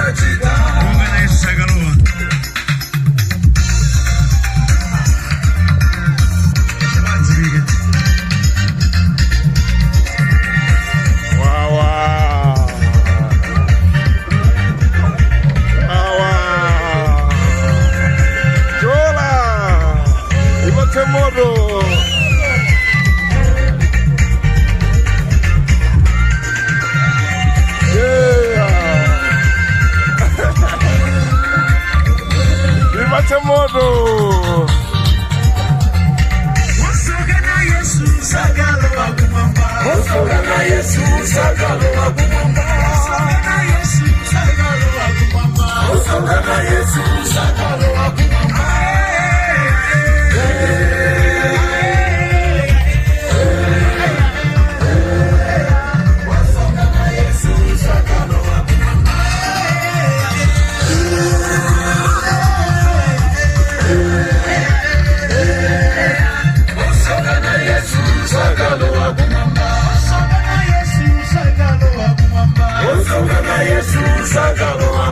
Wokana Yesu sakalowa. Wadziwike. Wawa. Wawa. Chola. Ipatse moto. Yeah. Ipatse moto. Wosokana Yesu sakalowa kumwamba. Osokana Yesu sakalowa kumwamba. Wosokana Yesu sakalowa kumwamba. Osokana Yesu sakalowa kumwamba. Osokana Yesu sakalowa kumwamba. Osokana Yesu sakalowa kumwamba. Wosokana Yesu sakalowa kumwamba. Osokana Yesu sakalowa.